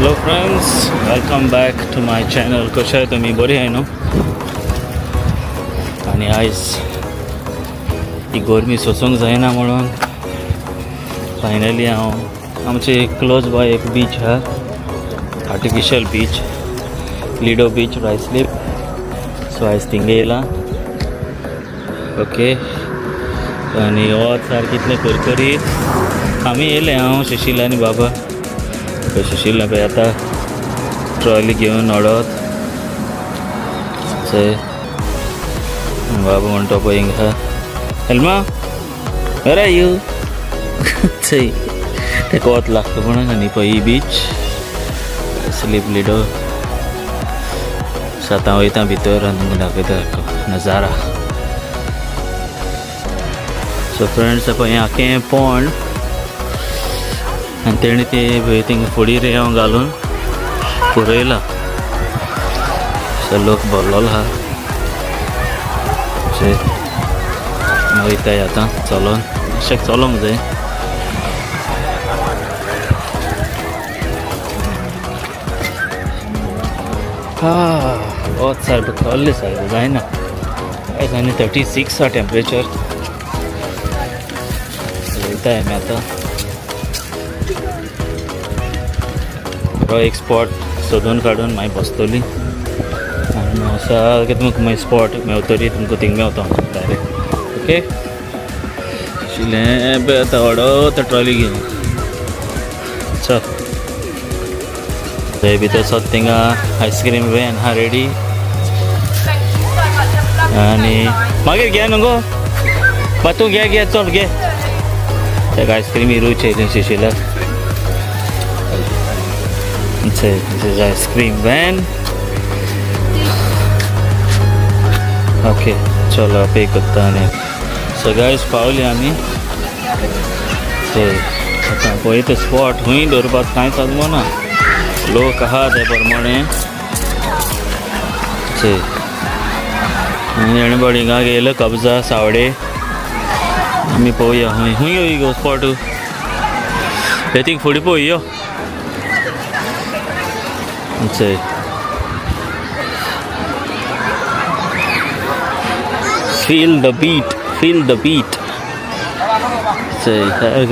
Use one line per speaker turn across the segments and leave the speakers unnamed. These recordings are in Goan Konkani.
Hello friends, welcome back to my channel. कशें आहे तुमी? बरी आहाय न्हू? आनी आयज ही गरमी सोसूंक जायना म्हणून फायनली हांव आमचे क्लोज बाय एक बीच आहा, artificial beach, Lido beach, Ruislip. So आयज थिंगा येयला. ओके, आनी वत सारकें इतलें करकरीत. आमी येयले, हांव, सुशील आनी बाबा. सुशील पळय आतां ट्रॉली घेवन अडत चय. बाबा म्हणटा पळय हिंगा, "एल्मा, where are you?" चय, तेका वत लागता म्हणून. आनी पळय ही बीच, स्लीप लिडो. सो आतां वयता भितर आनी तुमकां दाखयता नजारा. सो फ्रेंड्स, पळय हें आख्खें पोंड आनी तेणी ते पळय थिंगा फुडें रेंव घालून पुरयला. सो लोक भरलेलो आहा. अशें वयताय आतां चलोन, अशें चलोंक जाय. हा, वत सारकें चल्लें, सारकें जायना. आयज आनी 36 आहा टेम्परेचर. वयताय आमी आतां. बरो एक स्पॉट सोदून काडून मागीर बसतली आनी सारकें तुमकां मागीर स्पॉट मेवतरी, तुमकां थिंग मेवता डायरेक्ट. ओके, आशिल्लें पळय आतां व्हडो ट्रॉली घेवन. चल, थंय भितर सोद. थिंगा आयस्क्रीम व्हॅन आहा रेडी आनी मागीर घे न्हू गो बा, तूं घे, घे, चल घे. ताका आयस्क्रीम इरुचे थंय सुशिलाक. This is ice cream van. Okay, चलो पे करता. आनी सो गायज, पावली आमी ते. आतां पळय ते स्पॉट खंय दवरपाक कांयच आजमना. लोक आहा ते प्रमाणे. चय, आनी एणबड हिंगा गेलो कब्जा सावडे. आमी पळोवया खंय खंय यो गो स्पॉट. हे थिंग फुडें पळय यो. चय, feel the beat, feel the beat. चय, काय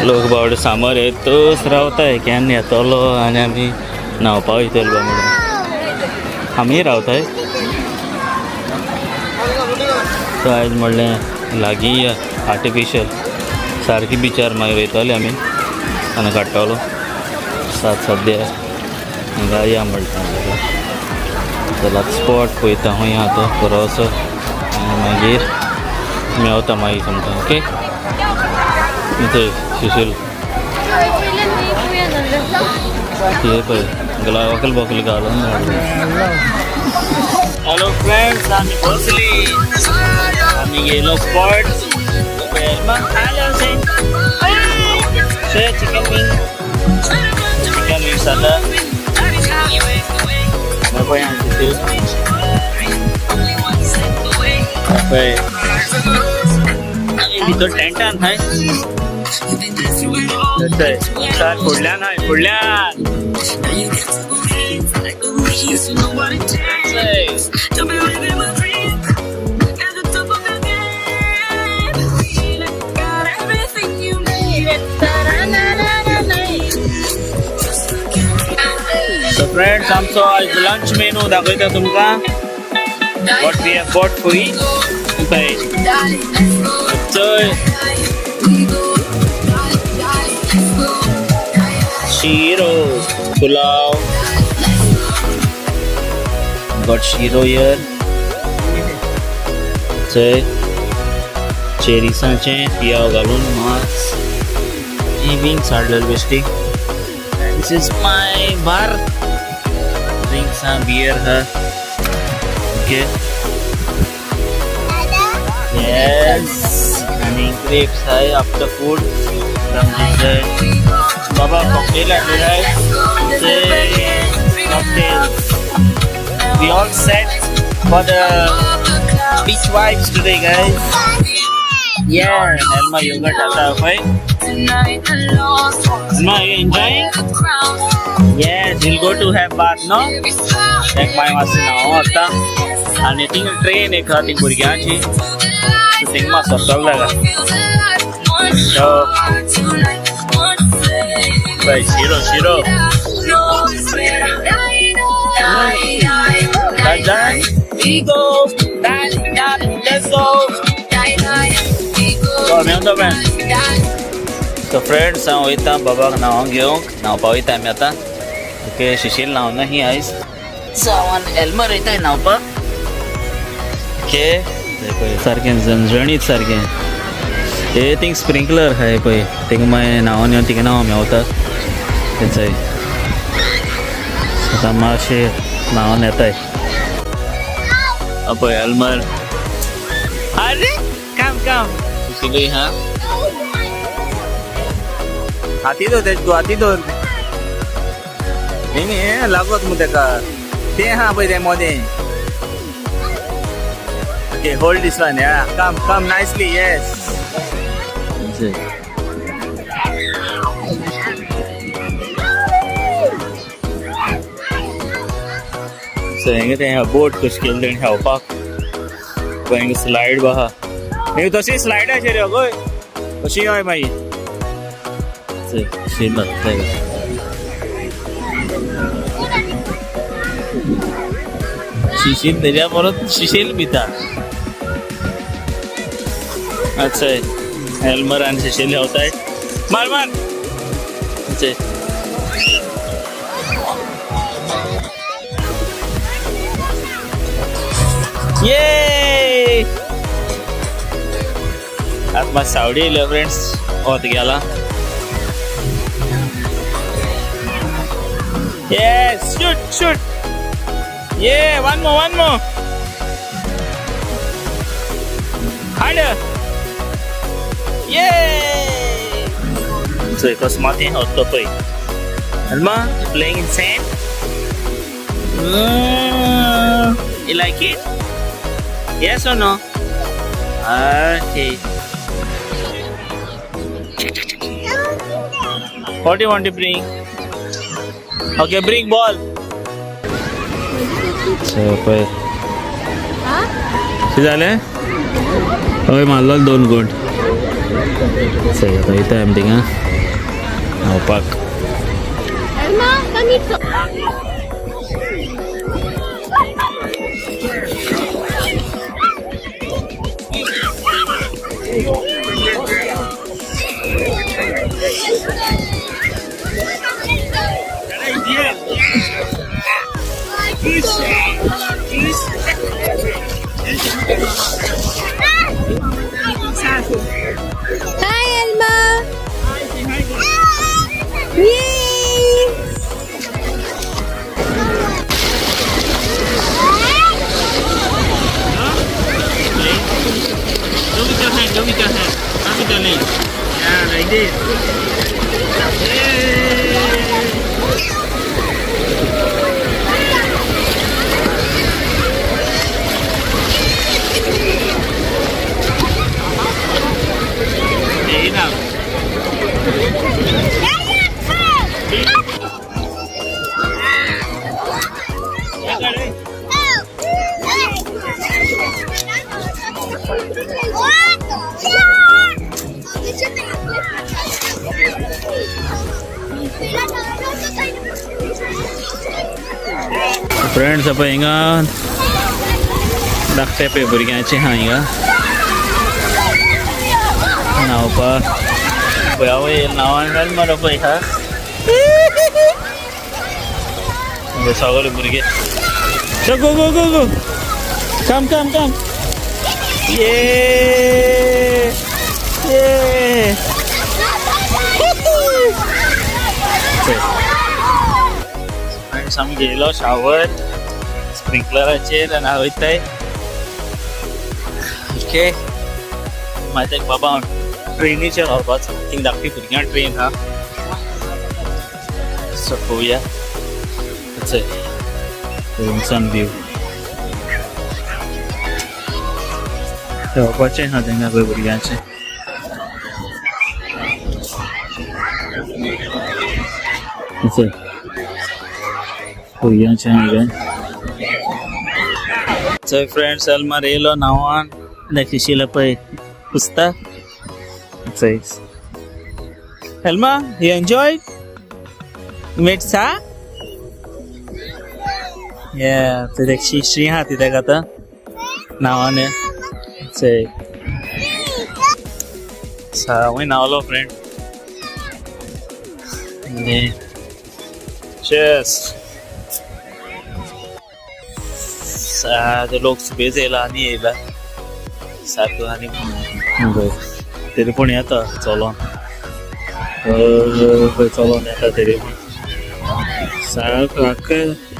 लोक बावडे सामर येतच रावताय, केन्ना येतलो आनी आमी न्हांवपा वयतले बा म्हणून. आमीय रावताय. सो आयज म्हणलें लागीं आर्टिफिशियल सारकी बिचार मागीर वयतले आमी आनी काडटलो सात. सद्या हांगा या म्हणटा. चला, स्पॉट पळयता खंय आहा तो बरो असो आनी मागीर मेवता मागीर तुमकां. ओके, थंय सुशील हे पळय गला वकल बकल घालून. हॅलो फ्रेंड्स, आमी बसली, आमी गेलो spot. Hello, say chicken wing, chicken wings आता पळय. सुशील पळय भितर टेंटान हाय. सर, फुडल्यान हाय, फुडल्यान. चय. So friends, आमचो आज लंच मेनू दाखयता तुमकां, what we have bought for eat. पळय, चय, शिरो, पुलाव. Got shiro here. चय, चेरिसाचें पियाव घालून मांस, विंग्स हाडलेले बेश्टी. This is my bar. Drinks हा, बियर हा. ओके, येस, आणि ग्रेप्स आहे. After food dessert. बाबा कॉकटेल हाडलेले आहे. Cocktail. We all set for the beach vibes today, guys. Yeah, Elma yogurt खाता पळय. Elma, you enjoying? Yes, we'll go to have bath, no? एक माय मातशें न्हांवो वता आनी थिंग ट्रेन एक आहा ती भुरग्यांची, सो थिंग मातसो चल जागा. सो पळय शिरो शिरो. Done. We go. Let's go. So, मेवता friend. So friends, हांव वयता बाबाक न्हांवंक घेवंक, न्हांवपा वयता आमी आतां. ओके, शिशील न्हांवना ही आयज. सो हांव आनी एल्मर वयताय न्हांवपाक. ओके, ते पळय सारकें झणझणीत सारकें. हे थिंग स्प्रिंकलर आहाय पळय, थिंग मागीर न्हांवन येवन थिंगा न्हांव मेवता तेचय. आतां मातशें न्हांवन येताय. पळय एल्मर. अरे काम काम सुशिलूय हा.
हाती धर तेजे, तूं हाती धर. न्ही न्ही, लागत मु तेका तें आहा पळय तें मोदें. Okay, hold this one. Yeah, come, come nicely. Yes.
So हिंगा तें बोट कशी केली तेणी खेळपाक. पळय हिंगा स्लायड आहा.
हे तशी स्लायड आशे रे गय, तशी हय मागीर.
शिरला. शिशील तेज्या परत शिशील पिता. अच्छा, एल्मर आनी शिशील हेवताय. मार मार. अच्छा. ये आतां मातशी सावडी येयल्या फ्रेंड्स, वत गेला.
Yes, shoot, shoot. Yeah, one more, one more. Harder. Yeah.
So कसो मातयेन वता पळय. Elma, you playing in sand? You like it? Yes or no? Okay. What do you want to bring? Okay, bring ball. So, पळय कितें जालें? हय, मारलो दोन गुंट. चल आतां वयता आमी थिंगा न्हांवपाक.
Elma, come here. Hi, Elma. Yay!
Go with your hand, go with your hand. Not with your leg. Yeah, like this. Yay! Enough. Friends, पळय हिंगा धाकटे पळय भुरग्यांचे आहा हिंगा न्हांवपाक. पळय आवय न्हांवन घाल मरे पळय हा. सगळे भुरगे.
Go, go, go, go. Come, come, come. Yeah. Yeah.
Friends, आमी गेलो शावर स्प्रिंकलराचेर आनी हांव वयताय. ओके, मागीर तेका बाबा हांव ट्रेनीचेर व्हरपाचो. थिंग धाकटी भुरग्यां ट्रेन आहा. सो पळोवया. थंयसान व्यू. खेळपाचें आहा तेंगा पळय भुरग्यांचें. चल भुरग्यांचें हांगा. चल फ्रेंड्स, एल्मर येयलो न्हांवन. शिशीला पळय पुसता. चल Elma, you enjoy? Made सा? Yeah, ते श्री हा तिथे आतां नांवान. चल हांवूय न्हांवलो फ्रेंड. आनी चेस ते लोक सुबेज येयला आनी येयला सारको. आनी तरी पूण येता चलोन, चलोन येता तरी पूण. सारको आख्खे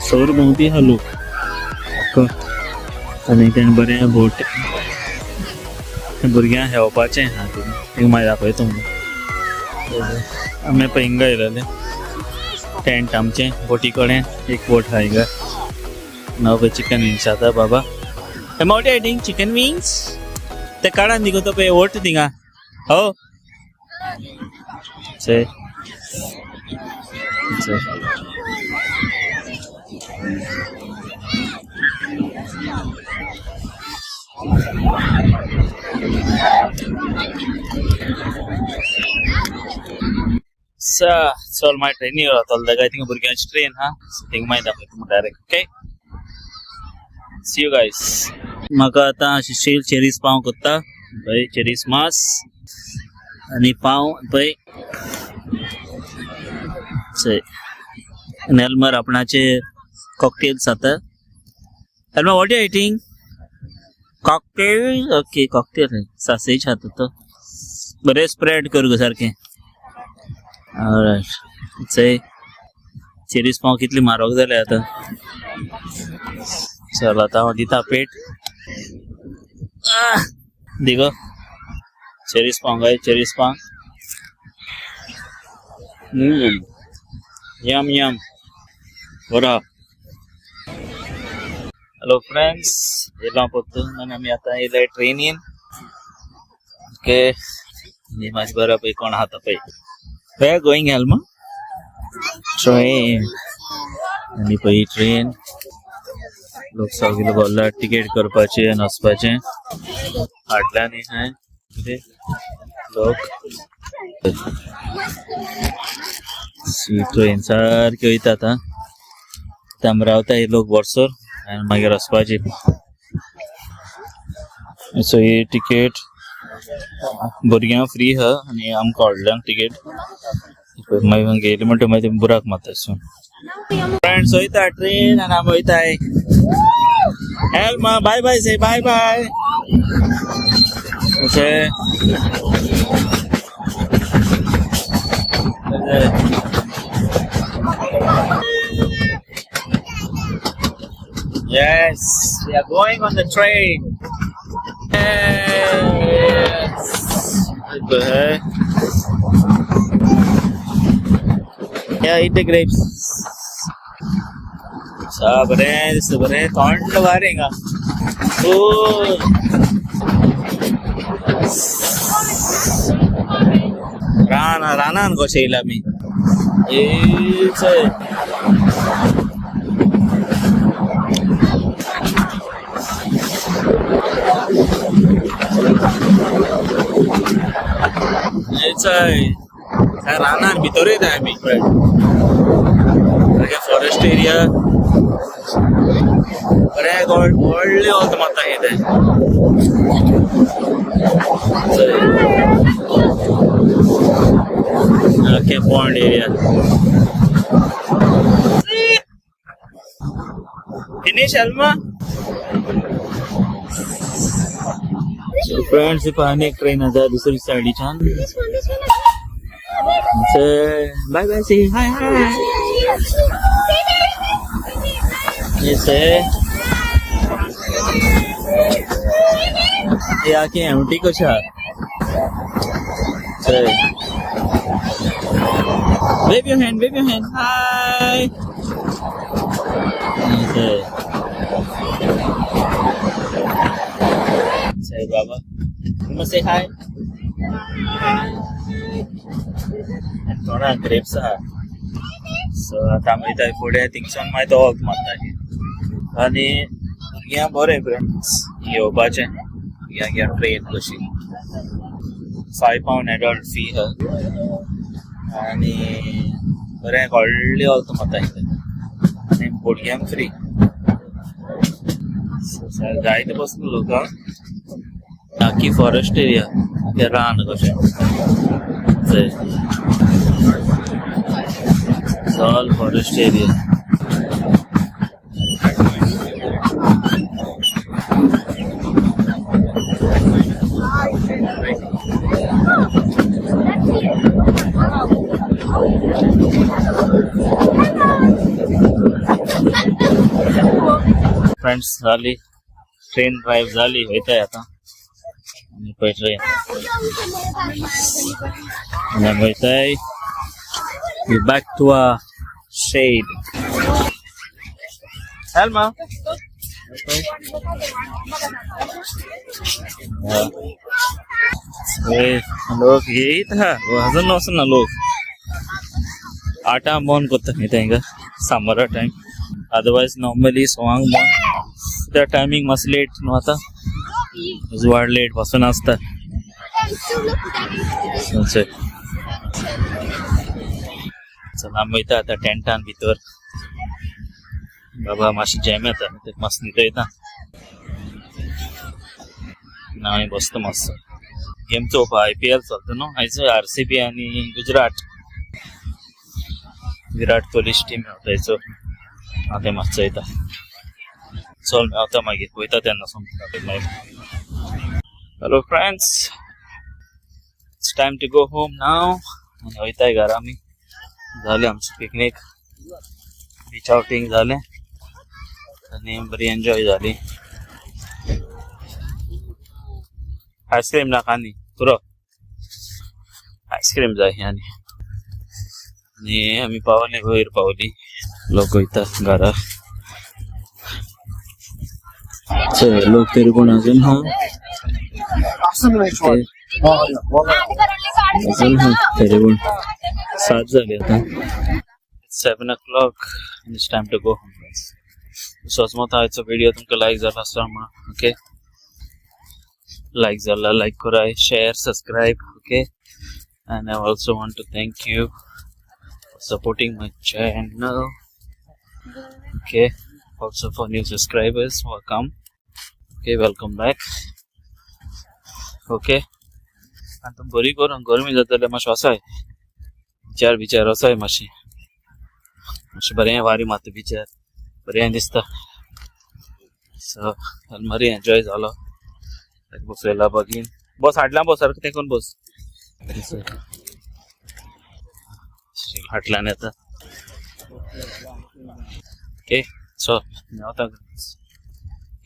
सौर भोंवती आहा लोक आख्खो. आनी तेणें बरें बोट भुरग्यांक खेळपाचें आहा तें मागीर दाखयता तुमकां. आमी पळय हिंगा येयलेले, टेंट आमचें बोटी कडेन. एक बोट आहा हिंगा. नाव पळय चिकन विंग्स आता बाबा. What eating? Chicken wings. ते काडा न्ही गो तो पळय वट थिंगा हो. चल चल चल मागीर ट्रेनी वतलो ताका. थिंगा भुरग्यांची ट्रेन हा, थिंगा मागीर दाखयता तुमकां direct. Okay, see you guys. म्हाका आतां शिशील चेरीस पाव कोत्ता पळय. चेरीस मास आनी पाव पळय. चय, आनी एल्मर आपणाचे कॉकटेल्स आता. Elmer, what you eating? Cocktail? Okay, cocktail. Sausage खाता तो. बरें स्प्रेड कर गो सारकें. चय, चेरीस पाव कितली म्हारग जाले आतां. चल आतां हांव दिता पेट. दिगो चेरीस पाव गाय, चेरीस पाव. यम यम, बरो. हॅलो फ्रेंड्स, येयलो हांव परतून आनी आमी आतां येयले ट्रेनीन. ओके, आनी म्हाजे बरो पळय कोण आहा तो पळय. Where going, Elma? Train. आनी पळय ट्रेन, लोक सगळे भरला तिकेट करपाचे आनी वचपाचें. फाटल्यान आहाय कितें लोक. ट्रेन सारकी वयता आतां. आमी रावता हे लोक बरसर आनी मागीर वचपाची. सो ही तिकेट भुरग्यांक फ्री आहा आनी आमकां व्हडल्यांक तिकेट. मागीर गेली म्हणटा मागीर बुराक मारता. फ्रेंड्स, वयता ट्रेन आनी आमी वयताय. Elma, bye bye, say bye bye. Okay. Yes, we are going on the train. Yes. Okay. Yeah, eat the grapes. बरें दिसता, बरें थंड वारें हिंगा. ओ रान, रानान कशें येयला आमी. ए चय, चय, रानान भितर येता आमी. फॉरेस्ट एरिया बरें गोड व्हडलें वत मारता कितें. चय, okay, pond area finish, Elma. So friends, आनी एक ट्रेन आसा दुसरी सायडीच्यान.
This one, this one.
Bye bye, say hi hi. Say हे आखी हेमटी कशें आहा. चल, wave your hand, wave your hand. Hi. चल चल बाबा. You say hi. तोंडाक ग्रेप्स आहा. सो आतां आमी वयता फुडें, थिंगसून मागीर तो वॉक मारता. आनी भुरग्यांक बरें फ्रेंड्स येवपाचें, भुरग्यांक घेवन ट्रेन कशी. £5 एडल्ट फी आहा आनी बरें व्हडली ऑल्त मारता आनी भुरग्यांक फ्री. जायते बसून लोक. आखी फॉरेस्ट एरिया, ते रान कशें. All forest area. Friends, झाली ट्रेन ड्राईव्ह झाली. वयताय आता आनी पळय ट्रेन आनी वयताय. We back to our shade. Elma. Okay. लोक येत हा अजून वचून ना लोक. आठां बंद करता न्ही तेंका सामारा टायम. अदरवायज नॉर्मली सवांक बंद. त्या टायमींग मातसो लेट न्हू आतां, उजवाड लेट पासून आसता. चल चल, आमी वयता आतां टेंटान भितर. बाबा, मातशें जॅम येता, ते मातसो न्हिदयता ना. आमी बसता मातसो गेम चोवपा. आयपीएल चलता न्हू आयज, आरसीबी आनी गुजरात. विराट कोहलीची टीम मेवता. हांव तें मातसो चोयता. चल, मेवता मागीर, वयता तेन्ना सोमता मागीर. Hello friends, it's time to go home now. आनी वयताय घरा आमी. झाले आमची पिकनीक, बीच आउटिंग झालें आनी बरी एन्जॉय झाली. आयस्क्रीम नाका न्ही, पुरो. आयस्क्रीम जाय. आनी आनी आमी पावली, वयर पावली. लोक वयता घरा. चल, लोक तरी कोण अजून हा ते अजून हा तरी पण 7 झाले आता. 7 o'clock. It's time to go home. सोच आयचो व्हिडिओ तुमकां लायक जाला आसता म्हणून. ओके, लायक जाला लायक कराय, share, subscribe. Okay, and I also want to thank you for supporting my channel. Okay, also for new subscribers, welcome. Okay, welcome back. Okay, आतां बरी करून गरमी जातले. मातशें वसाय विचार बिचार, वसाय मातशें मातशें बरें वारी मारता बिचार, बरें दिसता. सो मरी एन्जॉय जालो. बसयला बगीन बस हाडला, बस सारकें तेंकून बस हाटल्यान येता. ओके, सो मेवता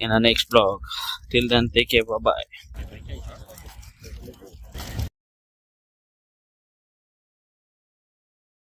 in our next vlog. Till then, take care. Bye bye.